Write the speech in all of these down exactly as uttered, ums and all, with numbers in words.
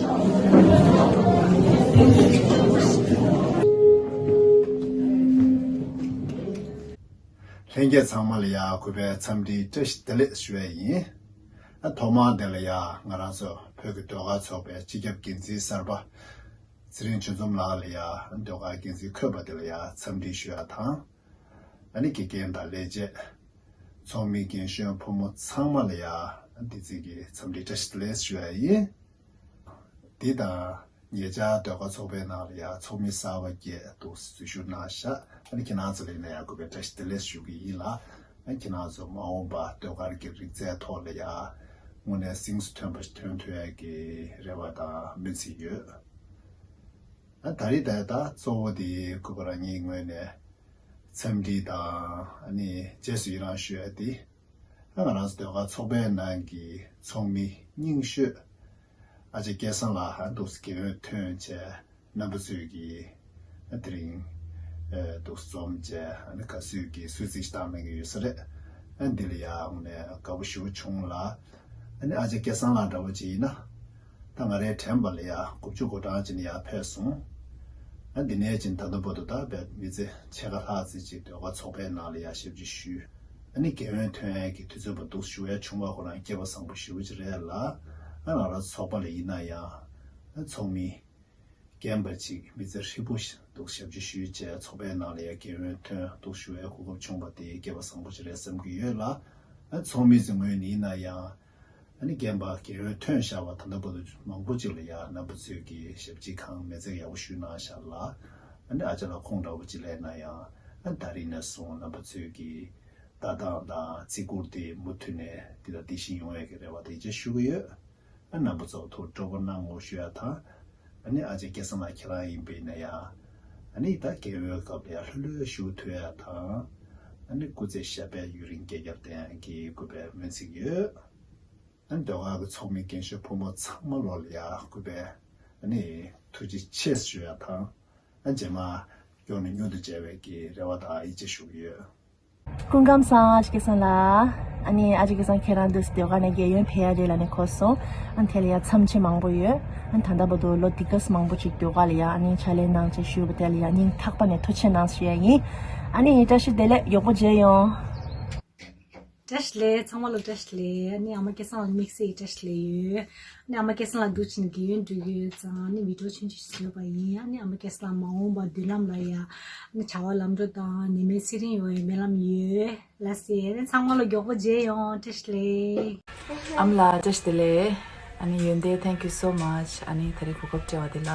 ལྷན་རྒྱས་ཚང་མ་ལ་ཡ་གུས་པའི་འཚམས་འདྲིའི་བཀྲ་ཤིས་བདེ་ལེགས་ཞུ་ཡས་ཡིན། ཨ་ཐོག་མར་དེ་ལ་ཡ་ང་རང་ཚོ་བོད་ཀྱི་ཟློས་གར་ཚོགས་པའི་སྤྱི་ཁྱབ་འགན་འཛིན་གསར་པ་ཚེ་རིང་ཆོས་འཛོམས་ལགས་ལ་ཡ་ཟློས་གར་འགན་འཛིན་འཁོད་པ་དེ་ལ་ཡ་འཚམས་འདྲི་ཞུ་ཡ་དང་། ཨ་ནི་དགེ་རྒན་དང་ལས་བྱེད། ཚོགས་མི་རྒན་གཞོན་ཕོ་མོ་ཚང་མ་ལ་ཡ་འདི་ཚེ་གི་འཚམས་འདྲི་བཀྲ་ཤིས་བདེ་ལེགས་ཞུ་ཡ་ཡིན། འདི་དང་ཉེ་ཆར་ཟློས་གར་ཚོགས་པའི་ནང་ལ་ཡ་ཚོགས་མི་གསར་པ་བརྒྱད་དུ་འཛུལ་ཞུགས་གནང་ཤག་ཨ་ནི་ཁྱེད་རང་ཚོ་ལ་ཡིན་ན་ཡང་གུས་པའི་བཀྲ་ཤིས་བདེ་ལེགས་ཞུ་གི་ཡིན་ལ། ཨ་ཁྱེད་རང་ཚོ་མ་འོངས་པ་ཟློས་གར་གྱི་རིག་རྩལ་ཐོག་ལ་ཡ་དངོས་གནས་གཟེངས་སུ་ཐོན་པ་ཞིག་ཐོན་ཐུབ་ཡ་གི་རེ་བ་དང་སྨོན་ཚིག་ཡོད། ཨ་ད་རེས་ད་ད་གཙོ་བོ་དེ་གུས་པ་རང་ཉིད་ངོས་ནས་འཚམས་འདྲི་དང་ཨ་ནི་རྗེས་སུ་ཡི་རང་ཞུ་ཡ་དེ། ཨ་ང་རང་ཚོ་ཟློས་གར་ཚོགས་པའི་ནང་གི་ཚོགས་མི་རྙིང་ཤོས་ཨ་ཅེ་སྐལ་བཟང་ལགས་ཨ་འདུག་སེ་རྒན་ཡོལ་ཐོན་བྱས་རྣམ་པ་ཚོས་ཀྱིས་ཨ་དེ་རིང་ཨ་འདུག་སེ་འཛོམས་བྱས་ཨ་ནི་ག་ཚོད་ཀྱི་གསོལ་ཚིགས་ཤིག་བཏང་གནང་གི་ཡོད་ས་རེད། ཨ་འདི་ལ་ཡ་དངོས་གནས་དགའ་པོ་ཞེ་པོ་བྱུང་ལ། ཨ་ནི་ཨ་ཅེ་སྐལ་བཟང་ལགས་འདྲ་བོ་ཅིག་ཡིན་ན། ད་ང་རའི་དྲན་པ་ལ་ཡ་དགུ་བཅུ་གོ་གྲངས་ཅིག་ནས་ཡར་ཕེབས་སོང་། ཨ་འདི་ནས་ཅིག་ད་ལྟ་བར་དུ་ད་བས་མི་ཚེ་ཕྱེད་ཀ་ལྷག་ཙམ་ཅིག་ཟློས་གར་ཚོགས་པའི་ནང་ལ་ཡ་ཞབས་ཕྱི་ཞུས། ཨ་ནི་རྒན་ཡོལ་ཐོན་ཡས་ཀྱི་དུས་ཚོད་བར་འདུག་ཞུ་ཡས་བྱུང་བ་ཁོ་རང་སྐལ་བ་བཟང་པོ་ཞེ་པོ་ཅིག་རེད་ལ། ཨ་ང་རང་ཚོགས་པ་ལ་ཡིན་ན་ཡང་ཨ་ཚོགས་མི་རྒན་པ་ཅིག་མི་ཚེ་ཧྲིལ་པོ་ཞིག་འདུག་ཞབས་ཕྱི་ཞུས་བྱས་ཚོགས་པའི་ནང་ལ་ཡ་རྒན་ཡོལ་ཐོན་འདུག་ཞུ་ཡས་གོ་སྐབས་བྱུང་བ་དེ་སྐལ་བ་བཟང་པོ་ཅིག་རེད་བསམ་གྱི་ཡོད་ལ། ཨ་ཚོགས་མི་ཚོའི་ངོས་ནས་ཡིན་ན་ཡང་། ཨ་ནི་རྒན་པ་རྒན་ཡོལ་ཐོན་བཞག་པ་ད་ལྟ་བར་དུ་མང་པོ་ཅིག་ལ་ཡ་རྣམ་པ་ཚོས་ཀྱི་ཞབས་ཕྱི་གང་མི་ཚེ་ཡག་པོ་ཞུས་གནང་བཞག་ལ། ཨ་ནི་ཨ་ཅག་ལགས་ཁོང་འདྲ་བོ་ཅིག་ལ་ཡིན་ན་ཡང་ཨ་ད་རིང་ནས་བཟུང་རྣམ་པ་ཚོས་ཀྱི་ལྟ་སྟངས་དང་བརྩི་བཀུར་དེ་མུ་མཐུད་ནས་འདི་དང་འདི་བཞིན་ཡོང་ཡས་ཀྱི་རེ་བ་དང་ཡིད་ཆེས་ཞུ་གི་ཡོད། ཨ་རྣམ་པ་ཚོ་ཐུགས་སྤྲོ་པོ་གནང་ངོ་ཞུ་ཡ་དང་། ཨ་ནི་ཨ་ཅེ་སྐལ་བཟང་ལགས་ཁྱེད་རང་ཡིན་པ་ཡིན་ན་ཡང་། ཨ་ནི་ད་རྒན་ཡོལ་སྐབས་ལ་ཡ་ལྷོད་ལྷོད་བཞུགས་ཐུབ་ཡ་དང་། ཨ་ནི་སྐུ་ཚེ་ཞབས་པད་ཡུན་རིང་བསྐལ་བརྒྱར་བརྟན་ཡ་གི་གུས་པའི་སྨོན་ཚིག་ཡོད། ཨ་ནི་ཟློས་གར་གྱི་ཚོགས་མི་རྒན་གཞོན་ཕོ་མོ་ཚང་མ་ལོ་ལ་ཡ་གུས་པའི་ཨ་ནི་ཐུགས་རྗེ་ཆེ་ཞུ་ཡ་དང་། ཨ་རྗེས་མ་མགྱོགས་ནས་མྱུར་དུ་མཇལ་བའི་གི་རེ་བ་དང་ཡིད་ཆེས་ཞུ་གི་ཡོད། སྐུ་ཁམས་བཟང་ཨ་ཅེ་སྐལ་བཟང་ལགས། ཨ་ནི་ཨ་ཅེ་སྐལ་བཟང་ཁྱེད་རང་འདུག་སེ་ཟློས་གར་ནས་རྒན་ཡོལ་ཕེབས་ཡ་རེད་ལབ་ནས་གོ་སོང་། ཨ་ནི་དེ་ལ་ཡ་འཚམས་ཆེ་མང་པོ་ཡོད། ཨ་ནི་ད་ལྟ་བར་དུ་ལོ་འདི་ག་ཙམ་མང་པོ་ཅིག་ཟློས་གར་ལ་ཡ་ཨ་ནི་ཕྱག་ལས་གནང་བྱས་བཞུགས་པ་དེ་ལ་ཡ་སྙིང་ཐག་པ་ནས་ཐུགས་རྗེ་ཆེ་གནང་ཞུ་ཡ་ཡིན། ཨ་ནི་བཀྲ་ཤིས་བདེ་ལེགས། མགྱོགས་པོ་མཇལ་ཡོང་། བཀྲ་ཤིས་བདེ་ལེགས། ཚང་མ་ལ་བཀྲ་ཤིས་བདེ་ལེགས། ཨ་ནི་ཨ་མ་སྐལ་བཟང་ལགས་དམིགས་བསལ་གྱི་བཀྲ་ཤིས་བདེ་ལེགས་ཡོད། ཨ་ནི་ཨ་མ་སྐལ་བཟང་ལགས་འདུག་ཕྱིན་རྒན་ཡོལ་འགྲོ་གི་ཡོད་ཙང་ཨ་ནི་བི་ཌིའོ་ཆུང་ཆུང་ཞིག་བཟོས་པ་ཡིན། ཨ་ནི་ཨ་མ་སྐལ་བཟང་ལགས་མ་འོངས་པ་མདུན་ལམ་ལ་ཡ་ཨ་ནི་བྱ་བ་ལམ་འགྲོ་དང་ནད་མེད་ཚེ་རིང་ཡོང་བའི་སྨོན་ལམ་ཡོད་ལགས་སེ། ཨ་ནི་ཚང་མ་ལ་མགྱོགས་པོ་མཇལ་ཡོང་། བཀྲ་ཤིས་བདེ་ལེགས། ཨ་མ་ལགས་བཀྲ་ཤིས་བདེ་ལེགས། ཨ་ནི་ཡོན་ཏན། Thank you so much. ཨ་ནི་ད་རེས་གོ་སྐབས་སྤྲད་པ་དེ་ལ།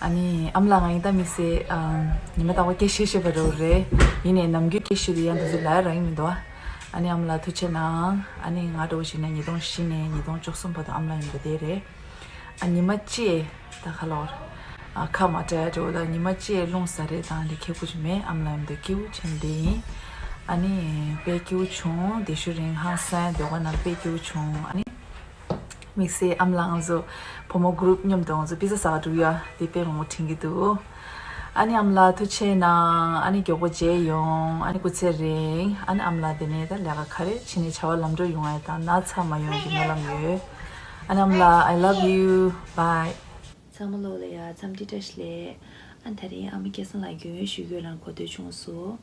ཨ་ནི་ཨ་མ་ལགས་ང་ཡིན་ད་དམིགས་བསལ་ཨམ་ཉི་མ་རྟག་པར་སྐད་ཆ་བཤད་པ་འདྲ་བོ་རེད། ཡིན་ནའི་ནམ་རྒྱུན་སྐད་ཆ་དེ་ཡང་འདི་ཚོ་ལབ་ཡ་རག་གི་མི་འདུག་ཨ་ནི་ཨ་མ་ལགས་ཐུགས་རྗེ་གནང་། ཨ་ནི་ང་འདྲ་བོ་ཞིག་ན་ཉིས་སྟོང་བཞི་ནས་ཉིས་སྟོང་བཅུ་གསུམ་བར་དུ་ཨ་མ་ལགས་ཡིན་པ་དེ་རེད། ཨ་ཉི་མ་གཅིག་ད་ག་ལོར་ཨ་ཁ་མ་བྲལ་འདྲ་བོ་ད་ཉི་མ་གཅིག་རླུང་ཟ་རེས་དང་དེ་ཁེ་པོ་ཅིག་མེད། ཨ་མ་ལགས་ཡིན་པ་དེ་སྐྱིད་པོ་བྱས་ནས་བསྡད་ཡིན། ཨ་ནི་དཔེ་སྐྱིད་པོ་བྱུང་། དེ་ཤུལ་རིང་ཧང་སང་ཟློས་གར་ནང་དཔེ་སྐྱིད་པོ་བྱུང་། ཨ་ནི། དམིགས་བསལ་ཨ་མ་ལགས་ང་ཚོ་བུ་མོ་གུ་རུབ་མཉམ་དུ་ང་ཚོ་པི་ཛ་ཟ་ག་འགྲོ་ཡ་དེ་དཔེ་མང་པོ་དྲན་གྱི་འདུག་ཨ་ནི་ཨ་མ་ལགས་ཐུགས་རྗེ་གནང་། ཨ་ནི་མགྱོགས་པོ་མཇལ་ཡོང་། ཨ་ནི་སྐུ་ཚེ་རིང་། ཨ་ནི་ཨ་མ་ལགས་དེ་ནས་ད་ལས་ཀ་ག་རེ་བྱས་ནས་བྱ་བ་ལམ་འགྲོ་ཡོང་ཡ་དང་ན་ཚ་མ་ཡོང་ཡ་གི་སྨོན་ལམ་ཡོད། ཨ་ནི་ཨ་མ་ལགས། I love you. Bye. ཚང་མ་ལོ་ལ་ཡ་འཚམས་འདྲི་བཀྲ་ཤིས་བདེ་ལེགས། ཨ་ད་རིང་ཨ་མ་སྐལ་བཟང་ལགས་རྒན་ཡོལ་ཞུ་རྒྱུ་ལ་གོ་ཐོས་བྱུང་སོང་།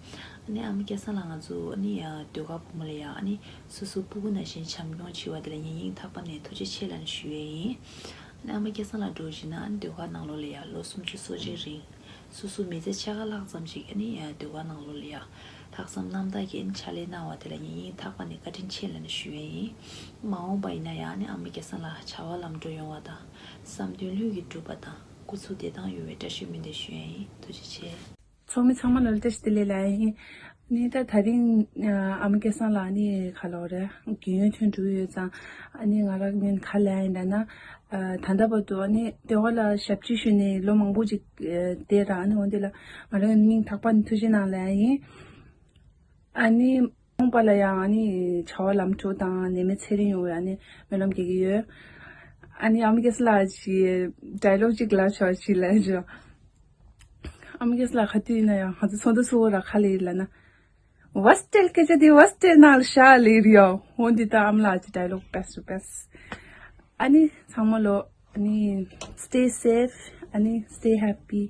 ཨ་ནི་ཨ་མ་སྐལ་བཟང་ལགས་ང་ཚོ་ཨ་ནི་ཡ་ཟློས་གར་ཕོ་མོ་ལ་ཡ་ཨ་ནི་སོ་སོ་སྤུ་གུ་ནང་བཞིན་བྱམས་སྐྱོང་བྱེད་པ་དེ་ལ་ངས་སྙིང་ཐག་པ་ནས་ཐུགས་རྗེ་ཆེ་ལབ་ནས་ཞུ་ཡས་ཡིན། ཨ་ནི་ཨ་མ་སྐལ་བཟང་ལགས་འདྲ་བོ་ཞིག་ན་ཨ་ནི་ཟློས་གར་ནང་ལོགས་ལ་ཡ་ལོ་སུམ་ཅུ་སོ་གཅིག་རིང་སོ་སོ་མི་ཚེ་ཕྱེད་ཀ་ལྷག་ཙམ་ཞིག་ཨ་ནི་ཡ་ཟློས་གར་ནང་ལོགས་ལ་ཡ་ལྷག་བསམ་རྣམ་དག་གིས་ཨ་ནི་ཕྱག་ལས་གནང་བ་དེ་ལ་ངས་སྙིང་ཐག་པ་ནས་བཀའ་དྲིན་ཆེ་ལབ་ནས་ཞུ་ཡས་ཡིན། མ་འོངས་པ་ཡིན་ན་ཡང་ཨ་ནི་ཨ་མ་སྐལ་བཟང་ལགས་བྱ་བ་ལམ་འགྲོ་ཡོང་བ་དང་། བསམ་དོན་ལྷུན་གྱིས་འགྲུབ་པ་དང་སྐུ་གཟུགས་བདེ་ཐང་ཡོང་བའི་བཀྲ་ཤིས་སྨོན་འདུན་ཞུ་ཡས་ཡིན། ཐུགས་རྗེ་ཆེ། ཚོགས་མི་ཚང་མ་ལ་བཀྲ་ཤིས་བདེ་ལེགས་ལབ་ཡ་ཡིན། ཨ་ནི་ད་ད་རིང་ཨ་མ་སྐལ་བཟང་ལགས་ཨ་ནི་ག་ལབ་རེད། རྒན་ཡོལ་ཐོན་འགྲོ་གི་ཡོད་ཙང་ཨ་ནི་ང་རང་ངོས་ནས་ག་ལབ་ཡིན་ལབ་ན། ད་ལྟ་བར་དུ་ཨ་ནི་ཟློས་གར་ལ་ཞབས་ཕྱི་ཞུས་ནས་ལོ་མང་པོ་ཅིག་བསྡད་ར། ཨ་ནི་འོན་ཏེ་ལ་ང་རང་སྙིང་ཐག་པ་ནས་ཐུགས་རྗེ་གནང་ལབ་ཡ་ཡིན། ཨ་ནི། མ་འོངས་པ་ལ་ཡང་ཨ་ནི་བྱ་བ་ལམ་འགྲོ་དང་ནད་མེད་ཚེ་རིང་ཡོང་བའི་ཨ་ནི་སྨོན་ལམ་རྒྱག་གི་ཡོད། ཨ་ནི་ཨ་མ་སྐལ་བཟང་ལགས་ཀྱིས་ཌའི་ལོག་ཅིག་ལབ་ཆོག་ཅིག་ལབ་ཆོག་ཨ་མ་སྐལ་བཟང་ལགས་ག་དུས་ཡིན་ན་ཡང་ང་ཚོ་ཚོགས་འདུ་ཚོགས་ར་ག་ལབ་ཡིན་ལབ་ན། Western སྐད་ཆ་དེ་Western ནང་ལ་བཞག་ལབ་ཡོད། འོན་ཏེ་ད་ཨ་མ་ལགས་ཀྱི་ཌའི་ལོག་best to best། ཨ་ནི་ཚང་མ་ལོ། ཨ་ནི་stay safe. ཨ་ནི་stay happy.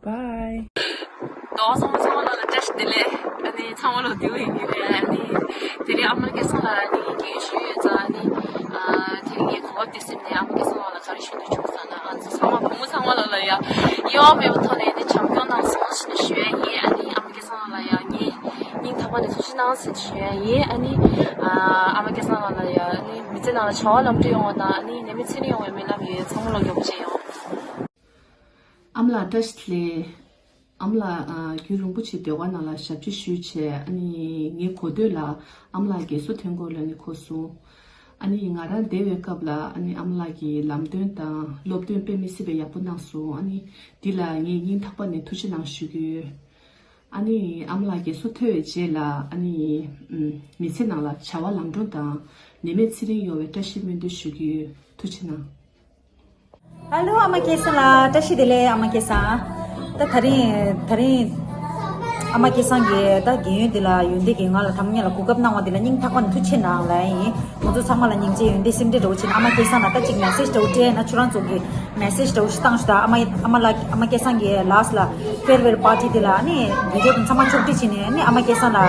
Bye. དོ་ཚང་མ་ཚང་མ་ལ་བཀྲ་ཤིས་བདེ་ལེགས། ཨ་ནི་ཚང་མ་ལ་བདེ་པོ་ཡིན་གྱི་རེད། ཨ་ནི་དེ་རིང་ཨ་མ་སྐལ་བཟང་ལགས་ཨ་ནི་རྒན་ཞུས་ཡོད་ཙང་། ཨ་ནི་ཨ་དེ་རིང་ངའི་གོ་སྐབས་དེ་ཟིན་ནས་ཨ་མ་སྐལ་བཟང་ལགས་ལ་ག་རེ་ཞུ་འདོད་བྱུང་ཟེར་ན། ང་ཚོ་ཚང་མ་བུ་མོ་ཚང་མ་ལ་ལ་ཡ་གཡོ་བ་མེད་པའི་ཐོག་ནས་ཨ་ནི་བྱམས་སྐྱོང་གནང་སོང་ཞེས་ནས་ཞུ་ཡ་ཡིན། ཨ་ནི་ཨ་མ་སྐལ་བཟང་ལགས་ལ་ཡ་ངས་སྙིང་ཐག་པ་ནས་ཐུགས་རྗེ་གནང་ཟེར་ཞུ་ཡ་ཡིན། ཨ་ནི་ཨ་ཨ་མ་སྐལ་བཟང་ལགས་ལ་ཡ་ཨ་ནི་མི་ཚེ་ནང་ལ་བྱ་བ་ལམ་འགྲོ་ཡོང་བ་དང་། ཨ་ནི་ནད་མེད་ཚེ་རིང་ཡོང་བའི་སྨོན་ལམ་ཡོད། ཚང་མ་ལ་མགྱོགས་པོ་མཇལ་ཡོང་། ཨ་མ་ལགས་བཀྲ་ཤིས་བདེ་ལེགས། ཨ་མ་ལགས་ཨ་རྒྱུན་རིང་པོ་ཆེ་ཟློས་གར་ནང་ལ་ཞབས་ཕྱི་ཞུས་བྱས། ཨ་ནི་ངའི་གོ་ཐོས་ལ་ཨ་མ་ལགས་རྒས་གསོ་ཐོན་སྐོར་ལ་ནི་གོ་སོང་། ཨ་ནི་ང་རང་བསྡད་པའི་སྐབས་ལ་ཨ་ནི་ཨ་མ་ལགས་ཀྱིས་ལམ་སྟོན་དང་སློབ་སྟོན་དཔེ་མི་སྲིད་པའི་ཡག་པོ་གནང་སོང་། ཨ་ནི་འདི་ལ་ངས་སྙིང་ཐག་པ་ནས་ཐུགས་རྗེ་གནང་ཞུ་གི་ཡོད། ཨ་ནི་ཨ་མ་ལགས་རྒས་གསོ་ཐོན་པའི་རྗེས་ལ་ཨ་ནི་ཨམ་མི་ཚེ་ནང་ལ་བྱ་བ་ལམ་འགྲོ་དང་ནད་མེད་ཚེ་རིང་ཡོང་བའི་བཀྲ་ཤིས་སྨོན་འདུན་ཞུ་གི་ཡོད། ཐུགས་རྗེ་གནང་། ཧ་ལོ། ཨ་མ་སྐལ་བཟང་ལགས་བཀྲ་ཤིས་བདེ་ལེགས། ཨ་མ་སྐལ་བཟང་། ད་ད་རིང་ད་རིང་ཨ་མ་སྐལ་བཟང་གིས་ད་རྒན་ཡོལ་འདི་ལ་ཡོན་ཏན་གྱིས་ང་ལ་ཐ་མ་ཉིད་ལ་གོ་སྐབས་གནང་བ་འདི་ལ་སྙིང་ཐག་པ་ནས་ཐུགས་རྗེ་གནང་ལབ་ཡིན། ང་ཚོ་ཚང་མ་ལ་སྙིང་རྗེ་ཡོན་ཏན་སེམས་ཁྲལ་འདྲ་བོ་བྱས་ན། ཨ་མ་སྐལ་བཟང་ལ་ད་ཅིག་message་འདྲ་བོ་སྤྲད་ན། ཁྱོད་རང་ཚོ་གི་message་འདྲ་བོ་ཞིག་བཏང་ཞུ་ད། ཨ་མ་ཨ་མ་ལགས་ཨ་མ་སྐལ་བཟང་གིས་last་ལ་farewell party་འདི་ལ་ཨ་ནི་video་དང་ཚང་མ་ཕྱོགས་སྒྲིག་བྱས་ནས། ཨ་ནི་ཨ་མ་སྐལ་བཟང་ལ་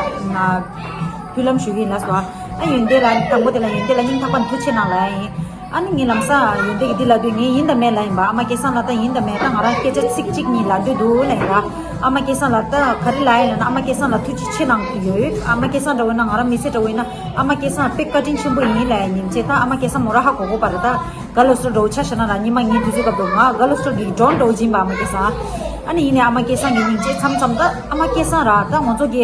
ཕུལ་ལམ་ཞུ་གི་ཡིན་ལབ་སོང་། ཨ་ཡོན་ཏན་ལ་དང་པོ་དེ་ལ་ཡོན་ཏན་ལ་སྙིང་ཐག་པ་ནས་ཐུགས་རྗེ་གནང་ལབ་ཡིན། ཨ་ནི་ངས་ལམ་སང་ཡོན་ཏན་གྱི་འདི་ལབ་དུས་ངས་ཡིན་དང་མེད་ལབ་ཡིན་པ། ཨ་མ་སྐལ་བཟང་ལ་ད་ཡིན་དང་མེད་ད་ང་རང་སྐད་ཆ་ཚིག་གཅིག་གཉིས་ལབ་འདོད་འདུག་ལབ་ཡིན་པ། ཨ་མ་སྐལ་བཟང་ལ་ད་ག་རེ་ལབ་ཡིན་ལབ་ན། ཨ་མ་སྐལ་བཟང་ལ་ཐུགས་རྗེ་ཆེ་གནང་གི་ཡོད། ཨ་མ་སྐལ་བཟང་འདྲ་བོ་ཡིན་ན། ང་རང་མི་ཚེ་འདྲ་བོ་ཡིན་ན་ཨ་མ་སྐལ་བཟང་དཔེ་བཀའ་དྲིན་ཆེན་པོ་ཡིན་ལབ་ཡིན་ཅེས། ད་ཨ་མ་སྐལ་བཟང་མོ་རང་ཧ་གོ་གོ་པ་རེད། ད་ག་ལོ་སོ་འདྲ་བོ་ཆ་བཞག་ན་རང་ཉི་མ་ངའི་དུས་ཚོད་སྐབས་དུ་ང་ག་ལོ་སོ་གི་གྲོང་འདྲ་བོ་ཡིན་པ། ཨ་མ་སྐལ་བཟང་། ཨ་ནི་ཡིན་ནའི་ཨ་མ་སྐལ་བཟང་གི་སྙིང་རྗེ་མཚམས་མཚམས་ད་ཨ་མ་སྐལ་བཟང་ར་ད་ང་ཚོ་གི་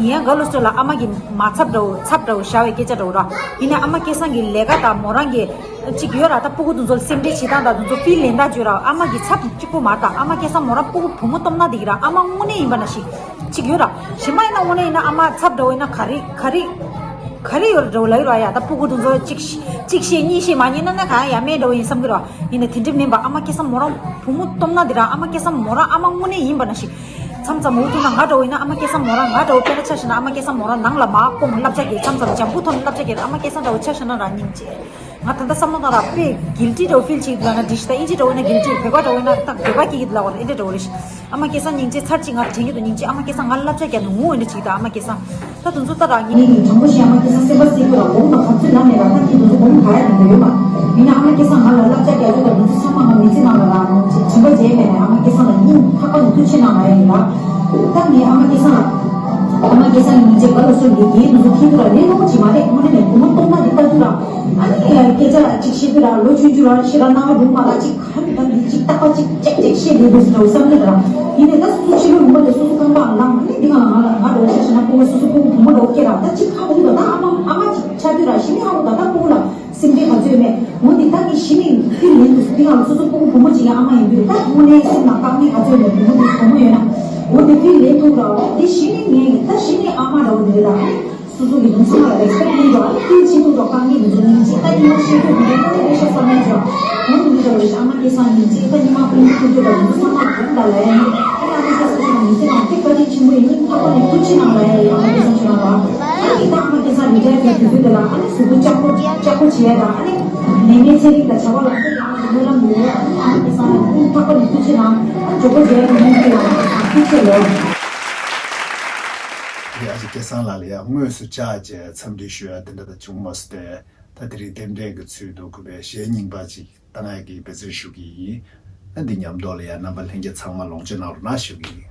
ཡིན་ཡང་ག་ལོ་སོ་ལ་ཨ་མ་གི་མ་ཚབ་འདྲ་བོ་ཚབ་འདྲ་བོ་བཞག་པའི་སྐད་ཆ་འདྲ་བོ་ར། ཡིན་ནའི་ཨ་མ་སྐལ་བཟང་གི་ལས་ཀ་དང་མོ་རང་གི་གཅིག་ཡོད་ར། ད་སྤུ་གུ་དེ་ཚོ་ལ་སེམས་ཁྲལ་བྱེད་སྟངས་དང་དེ་ཚོ་feel་ལེན་སྟངས་བརྗོད་ར། ཨ་མ་གི་ཚབ་གཅིག་པོ་མ་རེད། ད་ཨ་མ་སྐལ་བཟང་མོ་རང་སྤུ་གུ་བུ་མོ་སྟོབས་ན་འདི་གི་ར། ཨ་མ་དངོས་གནས་ཡིན་པ་ན་ཞིག་གཅིག་ཡོད་ར། གཞན་མ་ཡིན་ན་དངོས་གནས་ཡིན་ན་ཨ་མ་ཚབ་འདྲ་བོ་ཡིན་ན་ག་རེ་ག་རེ་ག་རེ་ཡོད་ར་འདྲ་བོ་ལབ་ཡོད་ར། ཡ་ད་སྤུ་གུ་དེ་ཚོ་གཅིག་གཅིག་བཤད་གཉིས་བཤད་མ་ཉན་ན་ན་ག་ཡ་མེད་འདྲ་བོ་ཡིན་བསམ་གི་ར། ཡིན་ནའི་དེ་འདྲ་མིན་པ། ཨ་མ་སྐལ་བཟང་མོ་རང་བུ་མོ་སྟོབས་ན་འདི་ར། ཨ་མ་སྐལ་བཟང་མོ་རང་ཨ་མ་དངོས་གནས་ཡིན་པ་ན་ཞིག་མཚམས་མཚམས་འུ་ཐུག་ན་ང་འདྲ་བོ་ཡིན་ན། ཨ་མ་སྐལ་བཟང་མོ་རང་ང་འདྲ་བོ་དཔེར་ན་ཆ་བཞག་ན། ཨ་མ་སྐལ་བཟང་མོ་རང་ནང་ལ་མར་སྐོང་བསླབ་བྱ་རྒྱག་མཚམས་མཚམས་ལྗང་བུ་ཐོག་ནས་བསླབ་བྱ་རྒྱག་ཨ་མ་སྐལ་བཟང་འདྲ་བོ་ཆ་བཞག་ན་རང་སྙིང་རྗེ། ང་ད་ལྟ་བསམ་བློ་བཏང་ར་དཔེ་guilty་འདྲ་བོ་feel་བྱེད་ཀྱི་འདུག་ལབ་ན་འགྲིག་ཤག་ད་ཨིན་ཇི་འདྲ་བོ་ཡིན་ན་guilty། བོད་པ་འདྲ་བོ་ཡིན་ན་ད་བོད་པ་སྐད་ཀྱི་ལབ་པ་རེད། ཨེ་འདྲ་འདྲ་བོ་རེད་ཤག་ཨ་མ་སྐལ་བཟང་སྙིང་རྗེ། ཚར་གཅིག་ང་དྲན་གྱི་འདུག་སྙིང་རྗེ། ཨ་མ་སྐལ་བཟང་ང་ལ་བསླབ་བྱ་རྒྱག་ནས་ངུ་འོ་འདྲ་ཅིག་ད་ཨ་མ་སྐལ་བཟང་། ད་དེ་ཚོ་ལྟ་ར། ངས་དྲང་པོ་བཤད། ཨ་མ་སྐལ་བཟང་སེམས་པ་སྲིད་དགོས་ལ་སྒོམ་དང་བབ་ཚོད་ལ་མེད་ལ། ད་ཁྱེད་དེ་ཚོ་སྒོམ་ག་ཡ་དང་འདྲ་ཡོད་མ། ཡིན་ན་ཨ་མ་སྐལ་བཟང་ང་ལ་བསླབ་བྱ་རྒྱག་རྒྱུ་དང་དེ་ཚོ་ཚང་མ་ང་མི་ཚེ་ནང་ལ་ར་དྲན་པ་བརྗེད་མེད་ནས། ཨ་མ་སྐལ་བཟང་ལ་སྙིང་ཐག་པ་ནས་ཐུགས་རྗེ་གནང་ལབ་ཡ་ཡིན་ལ། ད་ངས་ཨ་མ་སྐལ་བཟང་ལ། ཨ་མ་སྐལ་བཟང་གི་ཉིན་བྱེད་ག་ལ་སོ་འདི་རྒན་དེ་ཚོ་ཁྱེད་ཚོ་ལ་ལས་སླ་པོ་ཅིག་མ་རེད། དངོས་གནས་ནས་བུ་མོ་སྟོབས་ན་འདི་ལྟ་རྒྱུ་ར། ཨ་ནི་སྐད་ཆ་ཅིག་བཤད་རྒྱུ་ར། ལོ་ཆུང་རྒྱུ་ར། ཞེ་དྲག་སྣང་བ་རུང་མ་ར། ཅིག་ཧ་ནི་ད་འདི་ཅིག་ཏག་ཏག་ཅིག་ཅེག་ཅེག་བཤད་འདུག་འདུག་ཟེར་འདྲ་བོ་བསམ་གི་ར། ཡིན་ནའི་ད་སོ་སོ་ཕྱི་ལོ་ལུང་པ་དེ་སོ་སོ་རྐང་པའང་ལངས། ཨ་ནི་འདི་ང་ང་ལ་ང་འདྲ་བོ་ཆ་བཞག་ན་ཕྲུ་གུ་སོ་སོ་ཕྲུ་གུ་བུ་མོ་འདྲ་བོ་སྐྱེས་ར། ད་ཅིག་ཧ་གོ་གི་འདུག་ད་ཨ་མ་ཨ་མ་ཅིག་ཆགས་དུས་ར་གཞི་ནས་ཧ་གོ། ད་ད་ཕྲུ་གུ་ལ་སེམས་ཁྲལ་ག་ཚོད་ཡོད་མེད། འོ་འདི་ད་ངས་གཞི་ནས་ཕིལ་ལེན་དུ་འདི་ང་ལ་སོ་སོ་ཕྲུ་གུ་བུ་མོ་ཅིག་ཡང་ཨ་མ་ཡིན་དུས་ད་དངོས་གནས་སེམས་ནང་དཀའ་ངལ་ག་ཚོད་ཡོད་མེད། བུ་མོ་འདི་བུ་མོ་ཡོད་ན་འོ་འདི་ཕིལ་ལེན་ཐུབ་ར། འོ་འདི་གཞི་ནས་ངས་ད་གཞི་ནས་ཨ་མ་འདྲ་བོ་འདི་རེད། ད་ཨ་ནི། སོ་སོ་གི་ལུང་ཚང་ལ་རེ་སྤེག་ཡིན་འགྲོ། ཨ་ནི་ཕིལ་བྱེད་ཐུབ་འགྲོ། དཀའ་ངལ་འདི་ཚོ་ཉིན་གཅིག་ད་ཉི་མ་ཤེས་ཐུབ་མི་འདུག་ད་རེ་ཤ་ས་མེད་འགྲོ། འོ་འདི་འདྲ་རེ་ཨ་མ་སྐལ་བཟང་ཉིན་གཅིག་ད་ཉི་མ་ཕུལ་ཐུབ་འགྲོ། ད་འདི་ཚོ་ཚང་མ་གོང་ད་ལ་ཡ་ནི། ཨ་ནི་ཨ་མ་སྐལ་བཟང་ཁྱོད་རང་མི་ཚེ་ནང་དཔེ་བཀའ་དྲིན་ཆེན་པོ་ཡིན། ཐག་པ་ནས་ཐུགས་རྗེ་གནང་ལ་ཡ་ཡིན། ཨ་མ་སྐལ་བཟང་ཁྱོད་རང་ལ། ཨ་ནི་ད་ཨ་མ་སྐལ་བཟང་རི་ཊ་ཡར་གྱི་དུས་ཚོད་དེ་ལ་ཨ་ནི་གཟུགས་པོ་ལྕགས་པོ་ལྕགས་པོ་བྱེད་ཡ་དང་། ཨ་ནི་ནད་མེད་ཚེ་རིང་དང་བྱ་བ་ལམ་འགྲོ་ཡ་སྨོན་ལམ་ཡོད། ཨ་ནི་ཨ་མ་སྐལ་བཟང་ལ་ཐག་པ་ནས་ཐུགས་རྗེ་གནང་། ཨ་ནི་མགྱོགས་པོ་མཇལ་ཡ་གི་སྨོན་ལམ་ཡོད། ཨ་ནི་ཐུགས་རྗེ་ཆེ་ལོ། ཡ་ཅིག་སྐལ་བཟང་ལགས་ལ་ཡ་དངོས་སུ་བཅར་བྱས་འཚམས་འདྲི་ཞུ་ཡ་དེ་འདྲ་ད་བྱུང་མ་སོང་སྟེ། ད་དེ་རིང་རྟེན་འབྲེལ་གྱི་ཚུལ་དུ་གུས་པའི་གཞས་རྙིང་པ་ཅིག་བཏང་ཡ་གི་འབད་བརྩོན་ཞུ་གི་ཡིན། ཨ་འདི་མཉམ་དུ་ལ་ཡ་རྣམ་པ་ལྷན་རྒྱས་ཚང་མ་ལོངས་སྤྱོད་གནང་རོགས་གནང་ཞུ་གི་ཡིན།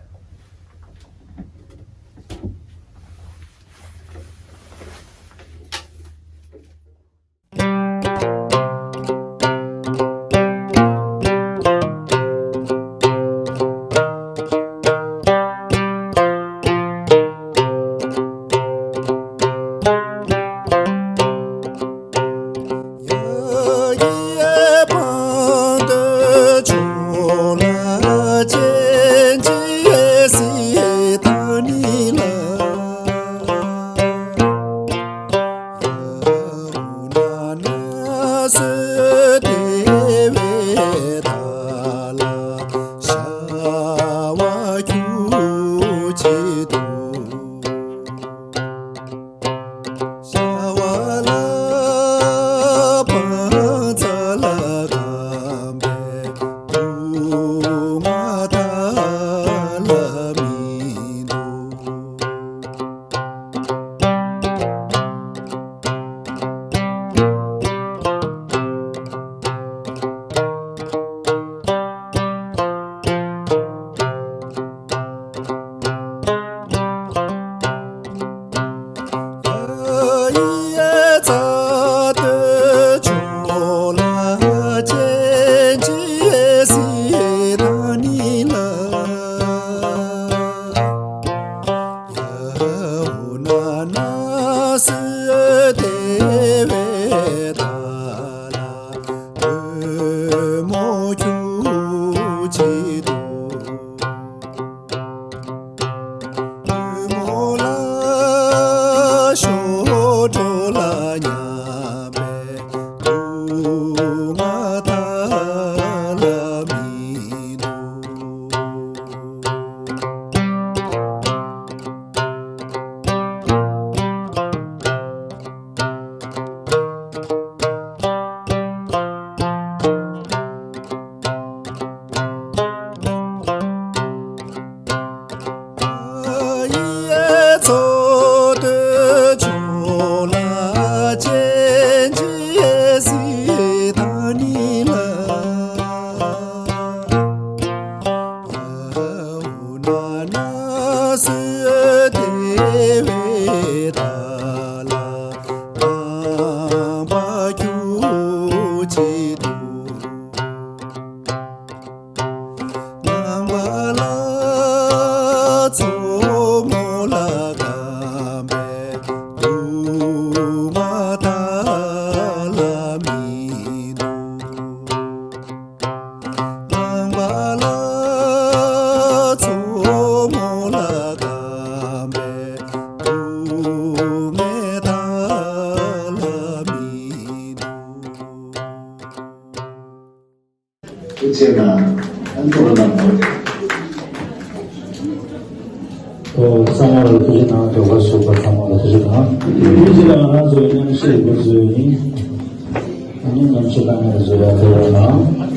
ཐུགས་རྗེ་གནང་། ཨ་ནི་ཐུགས་རྗེ་གནང་། ཨོ། ཚང་མ་ལ་ཐུགས་རྗེ་གནང་། དོ་ཁ་ཞུ་བ་ཚང་མ་ལ་ཐུགས་རྗེ་གནང་། དེ་རྗེས་ལ་ང་རང་ཚོའི་རྣམ་ཤེས་འགོ་འཛུགས་ཡིན། ཨ་ནི་རྣམ་ཤེས་བཏང་ནས་བཟོ་ཡ་ཐུབ་པ་གནང་།